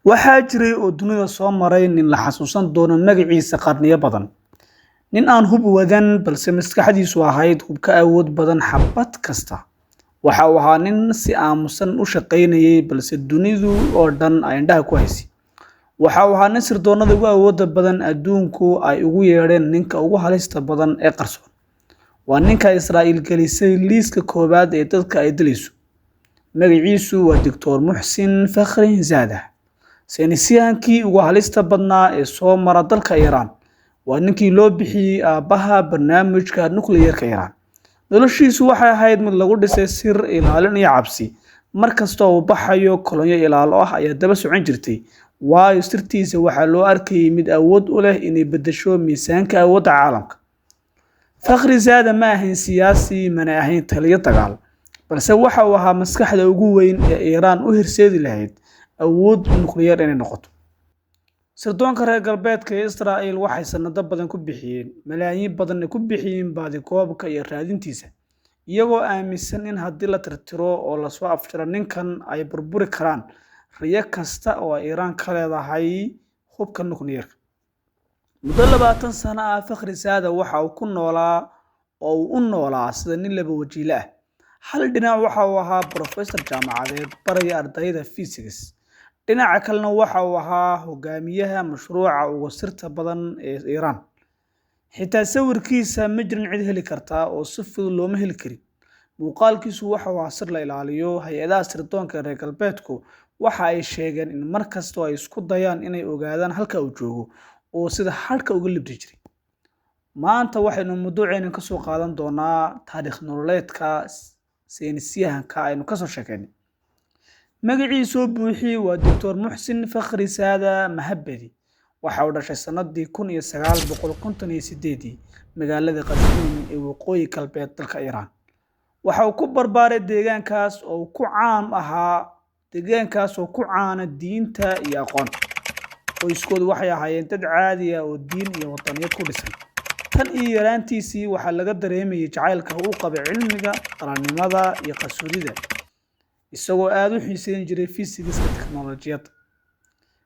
Waxaa jiray oo dunida soo maray nin la xasuusan doono magaciisa qarniyo badan. Nin aan hub wadan, balse maskaxdiisu ahayd hub ka awood badan xabad kasta. Waxa uu ahaa nin si aamusan u shaqaynayay, balse dunidu oo dhan ay indhaha ku haysay. Waxa uu ahaa nin sirdoonnada ugu awoodda badan adduunku ay ugu yeedheen ninka ugu halista badan ee qarsoon. Waa ninka Israa'iil gelisay liiska koowaad ee dadka ay dilayso. Magaciisu waa Doctor Muxsin Fakhri Zaadah, saynisyahankii ugu halista badnaa ee soo mara dalka Iiraan. Waa ninkii loo bixiyey aabbaha barnaamijka nukliyeerka Iiraan. Noloshiisu waxay ahayd mid lagu dhisay sir, ilaalin iyo cabsi. Mar kasta oo uu baxayo, kolonyo ilaalo ah ayaa daba socon jirtay, waayo sirtiisa waxaa loo arkayay mid awood u leh inay beddesho miisaanka awoodda caalamka. Fakhri Zaadah ma ahayn siyaasi, mana ahayn taliye dagaal, balse waxa uu ahaa maskaxda ugu weyn ee Iiraan u horseedi lahayd awood nukliyeer inay noqoto. Sirdoonka reer galbeedka ee Israa'iil waxay sanado badan ku bixiyeen, malaayiin badanna ku bixiyeen baadi-goobka iyo raadintiisa, iyagoo aaminsan in haddii la tirtiro oo lasoo afjaro ninkan, ay burburi karaan riyo kasta oo ay Iiraan ka leedahay hubka nukliyeerka. Muddo 20 sano ah, Fakhri Zaadah waxa uu ku noolaa oo uu u noolaa sida nin laba wajiile ah. Hal dhinac waxa uu ahaa professor jaamacadeed baraya ardayda physics, dhinaca kalena waxa uu ahaa hogaamiyaha mashruuca ugu sirta badan ee Iiraan. Xitaa sawirkiisa ma jirin cid heli karta oo si fudud looma heli karin. Muuqaalkiisu waxa uu ahaa sir la ilaaliyo. Hay'adaha sirdoonka ee reer galbeedku waxa ay sheegeen in mar kasta oo ay isku dayaan inay ogaadaan halka uu joogo, uu sida hadhka uga libdhi jiray. Maanta waxaynu mawduuceena ka soo qaadan doonaa taariikh nololeedka saynisyahanka aynu kasoo sheekeynay. Magaciisoo buuxi waa Doctor Muxsin Fakhri Saada Mahabadi. Waxa uu dhashay sanadii 1958 magaalada Qaswiin ee waqooyi galbeed dalka Iiraan. Waxa uu ku barbaaray deegaankaas oo ku caam ahaa, deegaankaas oo ku caana diinta iyo aqoonta. Qoyskoodu waxay ahaayeen dad caadi ah oo diin iyo wadaniyad ku dhisan. Tan iyo yaraantiisii waxaa laga dareemayay jacaylka uu qabay cilmiga, qarannimada iyo qarsoodida, isagoo aad u xiiseyn jiray fiisigiska teknolojiyadda.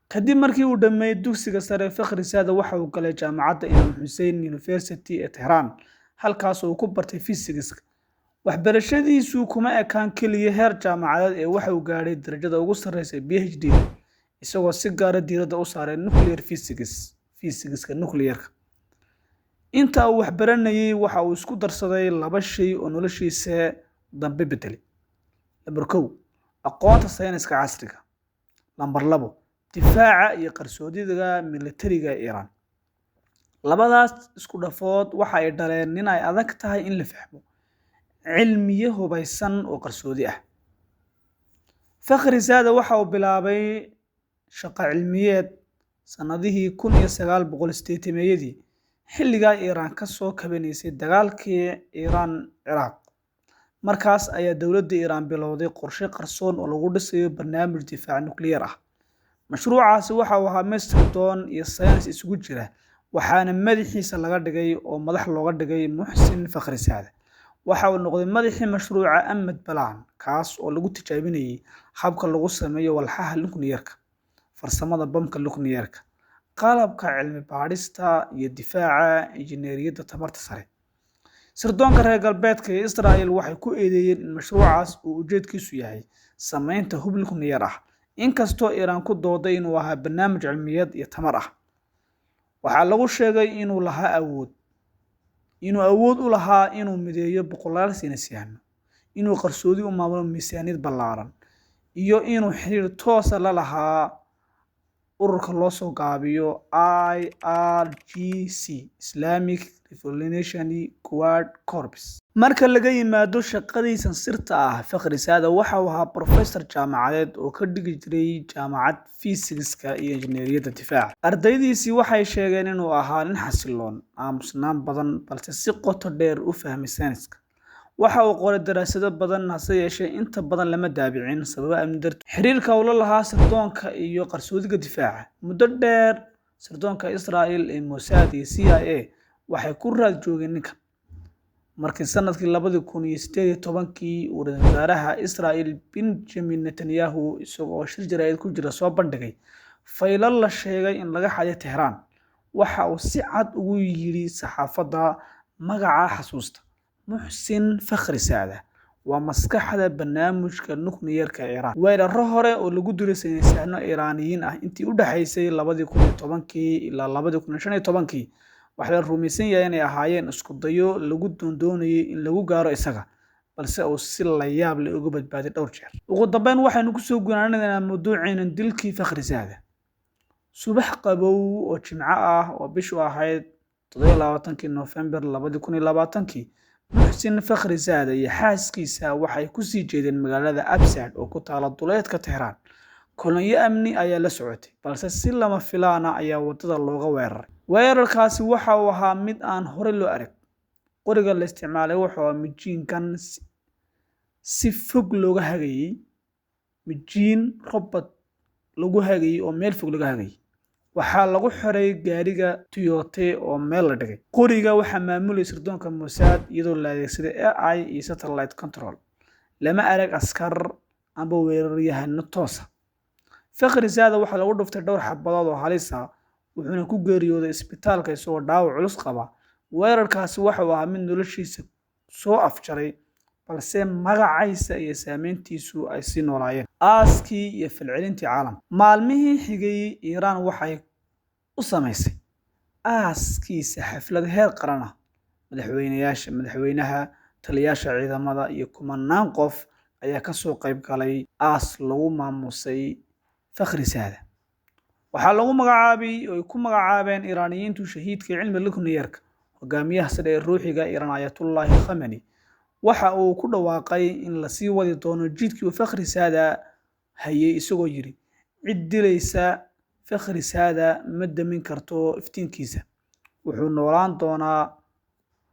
Kadib markii uu dhammeeyey dugsiga sare, Fakhri Zaadah waxa uu galay jaamacadda Imam Hussein University ee Tehran, halkaas oo uu ku bartay fiisigiska. Waxbarashadiisu kuma ekaan keliya heer jaamacadeed ee waxa uu gaadhay darajada ugu sarreysa ee PhD, isagoo si gaar ah diiradda u saaray nuclear physics, fiisigiska nukliyeerka. Inta uu waxbaranayay, waxa uu isku darsaday laba shay oo noloshiisa dambe beddelay. Lambar 1, aqoonta sayniska casriga. Lambar 2, difaaca iyo qarsoodiga militariga ee Iiraan. Labadaas isku dhafood waxa ay dhaleen nin ay adag tahay in la fahmo, cilmiye hubaysan oo qarsoodi ah. Fakhri Zaadah waxa uu bilaabay shaqo cilmiyeed sanadihii 1980-meeyadii, xilligaa Iiraan ka soo kabanaysay dagaalkii Iiraan Ciraaq. Markaas ayaa dowladda Iiraan bilowday qorshe qarsoon oo lagu dhisayo barnaamij difaac nukliyeer ah. Mashruucaasi waxa uu ahaa mid sirdoon iyo saynis isugu jira, waxaana madaxiisa laga dhigay oo madax looga dhigay Muxsin Fakhri Zaadah. Waxa uu noqday madaxii mashruuca Ahmed Balaan, kaas oo lagu tijaabinayay habka lagu sameeyo walxaha nukliyeerka, farsamada bamka nukliyeerka, qalabka cilmi baadhista iyo difaaca injineeriyadda tamarta sare. Sirdoonka reer galbeedka ee Israa'iil waxay ku eedeeyeen in mashruucaas uu ujeedkiisu yahay samaynta hub nukliyeer ah, inkastoo Iiraan ku dooday inuu ahaa barnaamij cilmiyeed iyo tamar ah. Waxaa lagu sheegay inuu awood u lahaa inuu mideeyo boqolaal saynisyahano, inuu qarsoodi u maamulo miisaaniyad ballaaran, iyo inuu xiriir toos ah la lahaa ururka loo soo gaabiyo IRGC, Islamic Revolutionary Guard Corps. Marka laga yimaado shaqadiisan sirta ah, Fakhri Zaadah waxa uu ahaa professor jaamacadeed oo ka dhigi jiray jaamacad fiisigiska iyo injineeriyadda difaaca. Ardaydiisii waxay sheegeen inuu ahaa nin xasiloon, aamusnaan badan, balse si qoto dheer u fahmay sayniska. Waxa uu qoray daraasado badan, hase yeeshee inta badan lama daabicin sababo amni dartood. Xiriirka uu la lahaa sirdoonka iyo qarsoodiga difaaca. Muddo dheer, sirdoonka Israa'iil ee Mossad iyo CIA waxay ku raad joogeen ninkan. Markii sanadkii 2018-kii uu ra'iisul wasaaraha Israa'iil Benjamin Netanyahu isagoo shir jaraa'id ku jira soo bandhigay Faylal la sheegay in laga xaday Tehraan. Waxa uu si cad ugu yidhi saxaafadda, magaca xasuusta Muxsin Fakhrizadeh waa maskaxda barnaamijka nukliyeerka ee Iiraan. Weerarro hore oo lagu dilay saynisyahano Iiraaniyiin ah intii u dhaxaysay 2010kii ilaa 2015kii waxaa la rumaysan yahay inay ahaayeen isku dayo lagu doondoonayay in lagu gaaro isaga, balse uu si la yaab leh uga badbaaday dhowr jeer. Ugu dambeyn, waxaynu kusoo gunaananaynaa mawduuceenan dilkii Fakhrizadeh. Subax qabow oo Jimco ah oo bishu ahayd 27kii Noofembar 2020kii, Muxsin Fakhrizadeh iyo xaaskiisa waxay ku sii jeedeen magaalada Absard oo ku taala duleedka Tehraan. Kolonyo amni ayaa la socotay, balse si lama filaan ah ayaa waddada looga weeraray. Weerarkaasi waxa uu ahaa mid aan horey loo arag. Qoriga la isticmaalay wuxuu ahaa mijiinkan si fog looga hagayay, mijiin robot lagu hagayay oo meel fog laga hagayay. Waxaa lagu xiray gaariga Toyota oo meel la dhigay. Qoriga waxaa maamulayay sirdoonka Mossad iyadoo la adeegsaday AI iyo satellite control. Lama arag askar amba weeraryahano toos ah. Fakhrizadeh waxaa lagu dhuftay dhowr xabadood oo halis ah, wuxuuna ku geeriyooday isbitaalka isagoo dhaawac culus qaba. Weerarkaasi waxa uu ahaa mid noloshiisa soo afjaray, balse magaciisa iyo saameyntiisu ay sii noolaayeen. Aaskii iyo falcelintii caalamka. Maalmihii xigay, Iiraan waxay u samaysay aaskiisa xaflad heer qaran ah. Madaxweynayaasha, madaxweynaha, taliyayaasha ciidamada iyo kumanaan qof ayaa ka soo qayb galay aas lagu maamusay Fakhrizadeh. Waxaa lagu magacaabay oo ay ku magacaabeen Iiraaniyiintu shahiidka cilmiga nukliyeerka. Hogaamiyaha sare ee ruuxiga Iiraan Ayatullahi Khamenei waxa uu ku dhawaaqay in la sii wadi doono jidkii uu Fakhrizadeh hayay, isagoo yidhi, cid dilaysa Fakhrizadeh ma damin karto iftiinkiisa. Wuxuu noolaan doonaa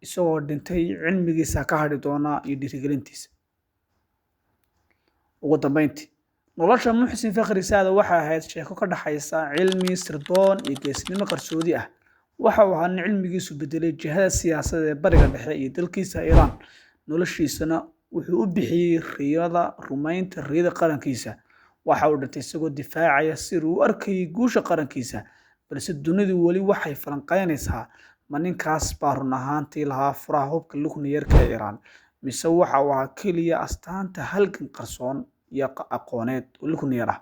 isagoo dhintay, cilmigiisa ka hadhi doona iyo dhiirigelintiisa. Ugu dambeyntii, nolosha Muxsin Fakhrizadeh waxay ahayd sheeko ka dhaxaysa cilmi, sirdoon iyo geesinimo qarsoodi ah. Waxa uu ahaa nin cilmigiisu bedelay jihada siyaasadeed ee Bariga Dhexe iyo dalkiisa Iiraan. Noloshiisana wuxuu u bixiyey riyada rumaynta riyada qarankiisa. Waxa uu dhintay isagoo difaacaya sida uu u arkayay guusha qarankiisa, balse dunidu weli waxay falanqaynaysaa: ma ninkaas baa run ahaantii lahaa furaha hubka nukliyeerka ee Iiraan, mise waxa uu ahaa keliya astaanta halgan qarsoon iyo aqooneed oo nukliyeer ah?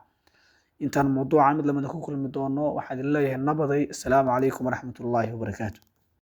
Intaan mawduuca mid lamida ku kulmi doono, waxaan idin leeyahay nabaday. Asalaamu calaykum waraxmatullaahi wabarakaatu.